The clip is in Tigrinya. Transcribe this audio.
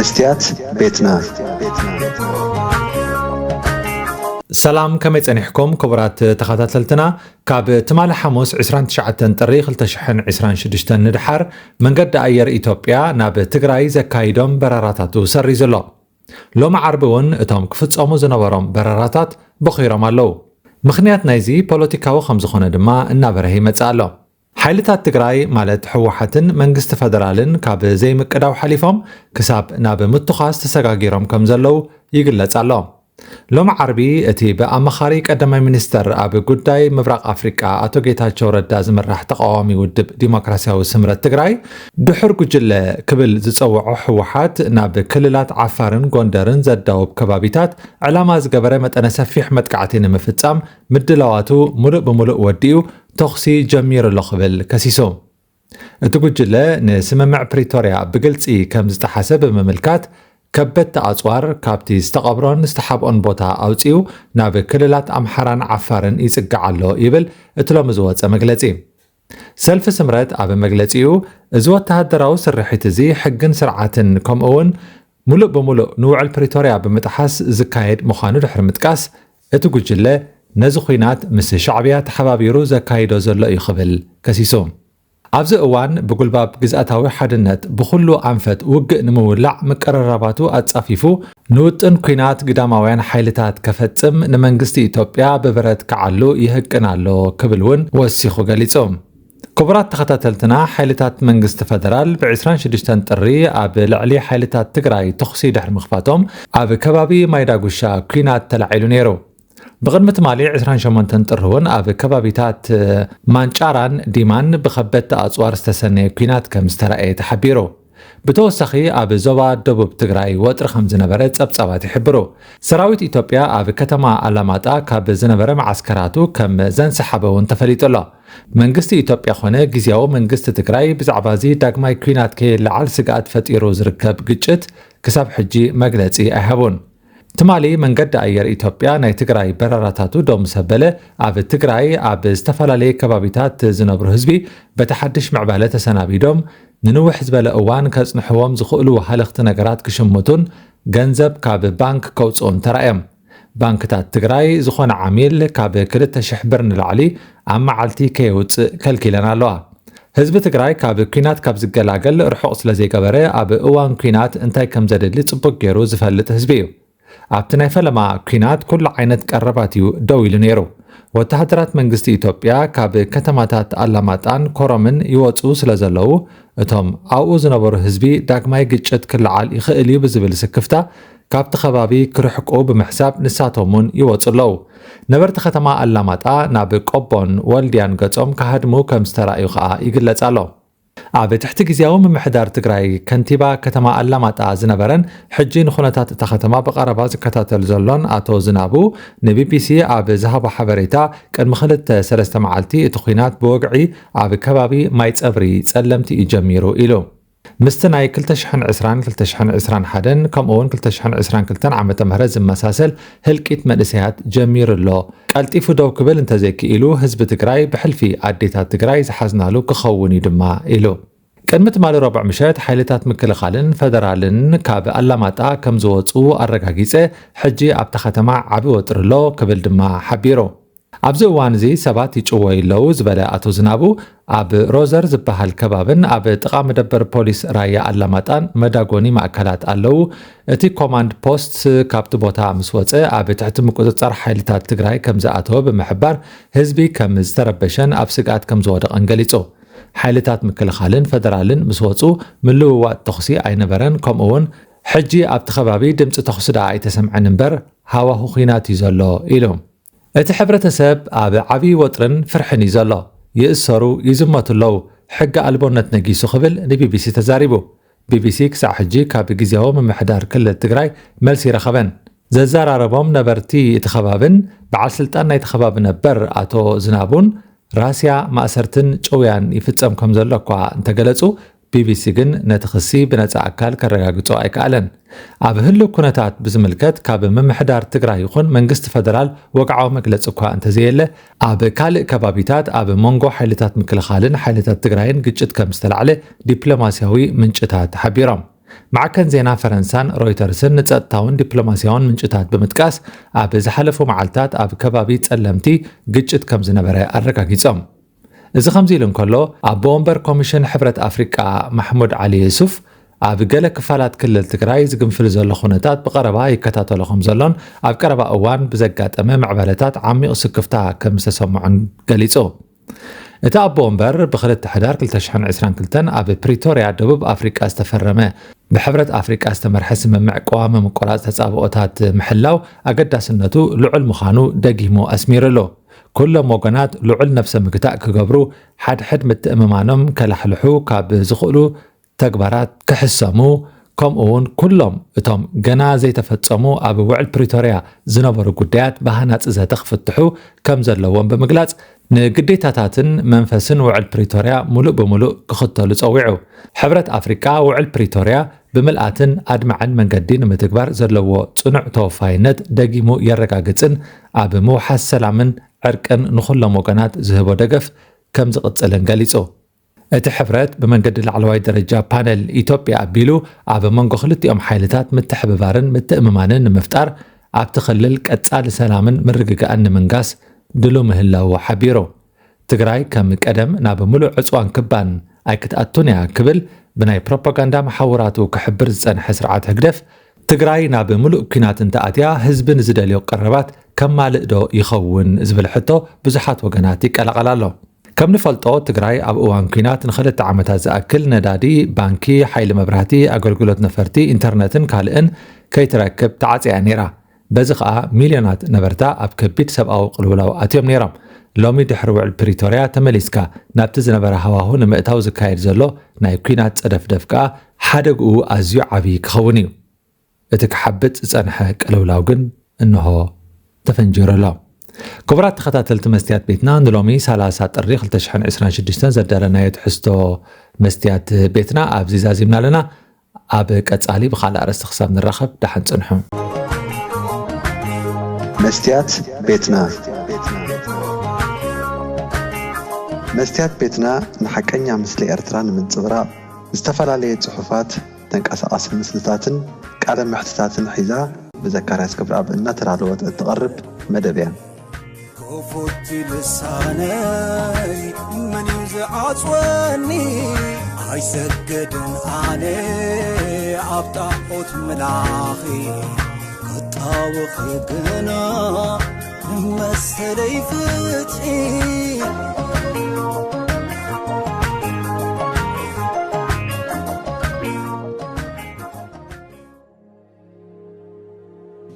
መስትያት ቤትና። ሰላም፣ ከመይ ጸኒሕኩም ክቡራት ተኸታተልትና? ካብ ትማሊ ሓሙስ ዕስራን ትሽዓተን ጥሪ ክልተ ሽሕን ዕስራን ሽዱሽተን ንድሓር መንገዲ ኣየር ኢትዮጵያ ናብ ትግራይ ዘካይዶም በረራታቱ ሰሪዙ ኣሎ። ሎሚ ዓርቢ እውን እቶም ክፍጸሙ ዝነበሮም በረራታት ቦኺሮም ኣለዉ። ምኽንያት ናይዚ ፖለቲካዊ ከም ዝኾነ ድማ እናበረሀ ይመጽእ ኣሎ። ሓይልታት ትግራይ ማለት ህወሓትን መንግስቲ ፈደራልን ካብ ዘይምቅዳው ሓሊፎም ክሳብ ናብ ምትዃስ ተሰጋጊሮም ከም ዘለዉ ይግለጽ ኣሎ። ሎሚ ዓርቢ እቲ ብኣማኻሪ ቀዳማይ ሚኒስተር ኣብ ጉዳይ ምብራቕ ኣፍሪቃ ኣቶ ጌታቸው ረዳ ዝምራሕ ተቃዋሚ ውድብ ዲሞክራሲያዊ ስምረት ትግራይ ድሑር ጉጅለ ክብል ዝጸውዖ ህወሓት ናብ ክልላት ዓፋርን ጎንደርን ዘዳውብ ከባቢታት ዕላማ ዝገበረ መጠነ ሰፊሕ መጥቃዕቲ ንምፍጻም ምድላዋቱ ሙሉእ ብሙሉእ ወዲኡ ተኹሲ ጀሚሩ ኣሎ ክብል ከሲሱ። እቲ ጉጅለ ንስምምዕ ፕሪቶርያ ብግልጺ ከም ዝጠሓሰ ብምምልካት ከበድቲ ኣጽዋር ካብቲ ዝተቐብሮን ዝተሓብኦን ቦታ ኣውጺኡ ናብ ክልላት ኣምሓራን ዓፋርን ይጽጋዕ ኣሎ ይብል እቲ ሎሚ ዝወጸ መግለጺ። ሰልፊ ስምረት ኣብ መግለጺኡ፣ እዚ ወተሃደራዊ ስርሒት እዚ ሕግን ስርዓትን ከምኡ እውን ሙሉእ ብሙሉእ ንውዕል ፕሪቶርያ ብምጥሓስ ዝካየድ ምዃኑ ድሕሪ ምጥቃስ፣ እቲ ጉጅለ ነዚ ኲናት ምስ ሻዕብያ ተሓባቢሩ ዘካይዶ ዘሎ እዩ ክብል ከሲሱ። ኣብዚ እዋን ብጉልባብ ግዝኣታዊ ሓድነት ብኹሉ ኣንፈት ውግእ ንምውላዕ ምቅርራባቱ ኣጻፊፉ ንውጥን ኲናት ግዳማውያን ሓይልታት ከፈጽም ንመንግስቲ ኢትዮጵያ ብብረት ክዓሉ ይህቅን ኣሎ ክብል እውን ወሲኹ ገሊጹ። ክቡራት ተኸታተልትና፣ ሓይልታት መንግስቲ ፈደራል ብ ዕስራን ሽዱሽተን ጥሪ ኣብ ልዕሊ ሓይልታት ትግራይ ተኹሲ ድሕሪ ምኽፋቶም ኣብ ከባቢ ማይዳጉሻ ኲናት ተላዒሉ ነይሩ። ብቕድሚ ትማሊ ዕስራን ሸሞንተን ጥሪ እውን ኣብ ከባቢታት ማንጫራን ዲማን ብኸበድቲ ኣጽዋር ዝተሰነየ ኲናት ከም ዝተራእየ ተሓቢሩ። ብተወሳኺ ኣብ ዞባ ደቡብ ትግራይ ወጥሪ ከም ዝነበረ ጸብጻባት ይሕብሩ። ሰራዊት ኢትዮጵያ ኣብ ከተማ ኣላማጣ ካብ ዝነበረ መዓስከራቱ ከም ዘንሰሓበ እውን ተፈሊጡ ኣሎ። መንግስቲ ኢትዮጵያ ኮነ ግዝያዊ መንግስቲ ትግራይ ብዛዕባ እዚ ዳግማይ ኲናት ከየለዓል ስግኣት ፈጢሩ ዝርከብ ግጭት ክሳብ ሕጂ መግለጺ ኣይሃቡን። ትማሊ መንገዲ ኣየር ኢትዮጵያ ናይ ትግራይ በረራታቱ ደው ምስ ኣበለ፣ ኣብ ትግራይ ኣብ ዝተፈላለየ ከባቢታት ዝነብሩ ህዝቢ በቲ ሓድሽ ምዕባለ ተሰናቢዶም ንንውሕ ዝበለ እዋን ከጽንሕዎም ዝኽእሉ ሃለኽቲ ነገራት ክሽምቱን ገንዘብ ካብ ባንክ ከውጽኡን ተራእዮም። ባንክታት ትግራይ ዝኾነ ዓሚል ካብ ክልተ ሽሕ ብር ንላዕሊ ኣብ መዓልቲ ከየውጽእ ከልኪለን ኣለዋ። ህዝቢ ትግራይ ካብ ኲናት ካብ ዝገላገል ርሑቕ ስለ ዘይገበረ፣ ኣብ እዋን ኲናት እንታይ ከም ዘድሊ ጽቡቅ ገይሩ ዝፈልጥ ህዝቢ እዩ። ኣብቲ ናይ ፈለማ ኲናት ኩሉ ዓይነት ቀረባት እዩ ደው ኢሉ ነይሩ። ወተሃደራት መንግስቲ ኢትዮጵያ ካብ ከተማታት ኣላማጣን ኮረምን ይወጹ ስለ ዘለዉ፣ እቶም ኣብኡ ዝነበሩ ህዝቢ ዳግማይ ግጭት ክለዓል ይኽእል እዩ ብዝብል ስክፍታ ካብቲ ከባቢ ክርሕቁ ብምሕሳብ ንሳቶም እውን ይወጹ ኣለዉ። ነበርቲ ከተማ ኣላማጣ ናብ ቆቦን ወልድያን ገጾም ክሃድሙ ከም ዝተራእዩ ከኣ ይግለጽ ኣሎ። ኣብ ትሕቲ ግዝያዊ ምምሕዳር ትግራይ ከንቲባ ከተማ ኣላማጣ ዝነበረን ሕጂ ንኹነታት እታ ከተማ ብቐረባ ዝከታተል ዘሎን ኣቶ ዝናቡ ንቢቢሲ ኣብ ዝሃቦ ሓበሬታ፣ ቅድሚ ክልተ ሰለስተ መዓልቲ እቲ ኲናት ብወግዒ ኣብ ከባቢ ማይ ጸብሪ ጸለምቲ እዩ ጀሚሩ ኢሉ። ምስቲ ናይ ክልተ ሽሕን ዕስራን ክልተ ሽሕን ዕስራን ሓደን ከምኡ እውን ክልተ ሽሕን ዕስራን ክልተን ዓመተ ምህረት ዝመሳሰል ህልቂት መንእሰያት ጀሚሩ ኣሎ። ቀልጢፉ ደው ክብል እንተዘይክኢሉ ህዝቢ ትግራይ ብሕልፊ ኣዴታት ትግራይ ዝሓዝናሉ ክኸውን እዩ ድማ ኢሉ። ቅድሚ ትማሊ ረቡዕ ምሸት ሓይልታት ምክልኻልን ፈደራልን ካብ ኣላማጣ ከም ዝወፁ ኣረጋጊፀ፣ ሕጂ ኣብታ ከተማ ዓቢ ወጥሪ ኣሎ ክብል ድማ ሓቢሩ። ኣብዚ እዋን እዚ ሰባት ይጭወዩ ኣለዉ ዝበለ ኣቶ ዝናቡ፣ ኣብ ሮዘር ዝበሃል ከባብን ኣብ ጥቓ መደበር ፖሊስ ራያ ኣላማጣን መዳጎኒ ማእከላት ኣለዉ። እቲ ኮማንድ ፖስት ካብቲ ቦታ ምስ ወጸ ኣብ ትሕቲ ምቁጽጻር ሓይልታት ትግራይ ከም ዝኣተወ ብምሕባር፣ ህዝቢ ከም ዝተረበሸን ኣብ ስግኣት ከም ዝወደቐን ገሊጹ። ሓይልታት ምክልኻልን ፈደራልን ምስ ወጹ ምልውዋጥ ተኹሲ ኣይነበረን፣ ከምኡ እውን ሕጂ ኣብቲ ከባቢ ድምጺ ተኹሲ ደኣ ኣይተሰምዐን እምበር ሃዋሁ ኲናት እዩ ዘሎ ኢሉ። እቲ ሕብረተሰብ ኣብ ዓብዪ ወጥርን ፍርሕን እዩ ዘሎ። ይእሰሩ፣ ይዝመቱ ኣለዉ፣ ሕጊ ኣልቦነት ነጊሱ ክብል ንቢቢሲ ተዛሪቡ። ቢቢሲ ክሳዕ ሕጂ ካብ ግዝያዊ ምምሕዳር ክልል ትግራይ መልሲ ይረኸበን። ዘዘራረቦም ነበርቲ እቲ ከባብን በዓል ስልጣን ናይቲ ከባቢ ነበር ኣቶ ዝናቡን ራስያ ማእሰርትን ጭውያን ይፍጸም ከም ዘሎ እኳ እንተገለጹ፣ ቢቢሲ ግን ነቲ ክሲ ብነጻ ኣካል ከረጋግጾ ኣይከኣለን። ኣብ ህሉው ኩነታት ብዝምልከት ካብ ምምሕዳር ትግራይ ይኹን መንግስቲ ፈደራል ወግዓዊ መግለጺ እኳ እንተዘየለ፣ ኣብ ካልእ ከባቢታት ኣብ መንጎ ሓይልታት ምክልኻልን ሓይልታት ትግራይን ግጭት ከም ዝተላዕለ ዲፕሎማስያዊ ምንጭታት ሓቢሮም። ማዕከን ዜና ፈረንሳን ሮይተርስን ንጸጥታውን ዲፕሎማስያውን ምንጭታት ብምጥቃስ፣ ኣብ ዝሓለፉ መዓልታት ኣብ ከባቢ ጸለምቲ ግጭት ከም ዝነበረ ኣረጋጊጾም። እዚ ከምዚ ኢሉ እንከሎ፣ ኣቦ ወንበር ኮሚሽን ሕብረት ኣፍሪቃ ማሕሙድ ዓሊ ዩሱፍ፣ ኣብ ገለ ክፋላት ክልል ትግራይ ዝግንፍል ዘሎ ኩነታት ብቐረባ ይከታተሎ ከም ዘሎን ኣብ ቀረባ እዋን ብዘጋጠመ ምዕባለታት ዓሚቕ ስክፍታ ከም ዝተሰምዖን ገሊጹ። እቲ ኣቦ ወንበር ብክልተ ሕዳር ክልተ ሽሕን ዕስራን ክልተን ኣብ ፕሪቶርያ ደቡብ ኣፍሪቃ ዝተፈረመ ብሕብረት ኣፍሪቃ ዝተመርሐ ስምምዕ ቀዋሚ ምቁራጽ ተጻብኦታት ምሕላው ኣገዳስነቱ ልዑል ምዃኑ ደጊሙ ኣስሚሩሉ። ኩሎም ወገናት ልዑል ነብሰ ምግታእ ክገብሩ፣ ሓድሕድ ምትእምማኖም ከላሕልሑ ካብ ዝኽእሉ ተግባራት ክሕሰሙ፣ ከምኡ እውን ኩሎም እቶም ገና ዘይተፈጸሙ ኣብ ውዕል ፕሪቶርያ ዝነበሩ ጉዳያት ብሃናጺ ዘተ ክፍትሑ ከም ዘለዎም ብምግላጽ፣ ንግዴታታትን መንፈስን ውዕል ፕሪቶርያ ሙሉእ ብሙሉእ ክኽተሉ ጸዊዑ። ሕብረት ኣፍሪቃ ውዕል ፕሪቶርያ ብምልኣትን ኣድማዕን መንገዲ ንምትግባር ዘለዎ ጽኑዕ ተወፋይነት ደጊሙ የረጋግጽን ኣብ ምውሓስ ሰላምን ዕርቅን ንኹሎም ወገናት ዝህቦ ደገፍ ከም ዝቕጽልን ገሊጹ። እቲ ሕብረት ብመንገዲ ላዕለዋይ ደረጃ ፓነል ኢትዮጵያ ኣቢሉ ኣብ መንጎ ክልቲኦም ሓይልታት ምትሕብባርን ምትእምማንን ንምፍጣር ኣብቲ ክልል ቀጻሊ ሰላምን ምርግጋእን ንምንጋስ ድሉ ምህላዉ ሓቢሩ። ትግራይ ከም ቀደም ናብ ምሉእ ዕጽዋን ክባን ኣይክትኣቱን እያ ክብል ብናይ ፕሮፓጋንዳ መሓውራቱ ክሕብር ዝጸንሐ ስርዓት ህግደፍ፣ ትግራይ ናብ ምሉእ ኲናት እንተኣትያ ህዝቢ ንዝደልዮ ቀረባት ከማልእ ዶ ይኸውን ዝብል ሕቶ ብዙሓት ወገናት ይቀላቐል ኣሎ። ከም ንፈልጦ ትግራይ ኣብ እዋን ኲናት ንኽልተ ዓመታት ዝኣክል ነዳዲ፣ ባንኪ፣ ሓይሊ መብራህቲ፣ ኣገልግሎት ነፈርቲ፣ ኢንተርነትን ካልእን ከይትረክብ ተዓጽያ ነይራ። በዚ ኸኣ ሚልዮናት ነበርታ ኣብ ከቢድ ሰብኣዊ ቅልውላው ኣትዮም ነይሮም። ሎሚ ድሕሪ ውዕል ፕሪቶርያ ተመሊስካ ናብቲ ዝነበረ ሃዋሁ ንምእታው ዝካየድ ዘሎ ናይ ኲናት ጸደፍደፍ ከኣ ሓደግኡ ኣዝዩ ዓብዪ ክኸውን እዩ። እቲ ክሓብጥ ዝጸንሐ ቅልውላው ግን እንሆ ተፈንጂሩ ኣሎ። ክቡራት ተኸታተልቲ መስትያት ቤትና፣ ንሎሚ ሰላሳ ጥሪ ክልተ ሽሕን ዕስራን ሽዱሽተን ዘዳለናዮ ትሕዝቶ መስትያት ቤትና ኣብዚ ዛዚምና ኣለና። ኣብ ቀጻሊ ብኻልእ ኣርእስቲ ክሳብ ንራኸብ ደሓን ጽንሑ። መስትያት ቤትና። መስትያት ቤትና ንሓቀኛ ምስሊ ኤርትራ ንምንጽብራቕ ዝተፈላለየ ጽሑፋት፣ ተንቀሳቓሲ ምስልታትን ቃለ መሕትታትን ሒዛ ብዘካርያስ ገብረኣብ እናተዳለወት እትቐርብ መደብ እያ። ክፉት ልሳነይ መን እዩ ዝዓጽወኒ? ኣይሰግድን ኣነ ኣብ ጣዖት ምላኺ፣ ክጣወኺ ግና መሰለይ ፍትሒ።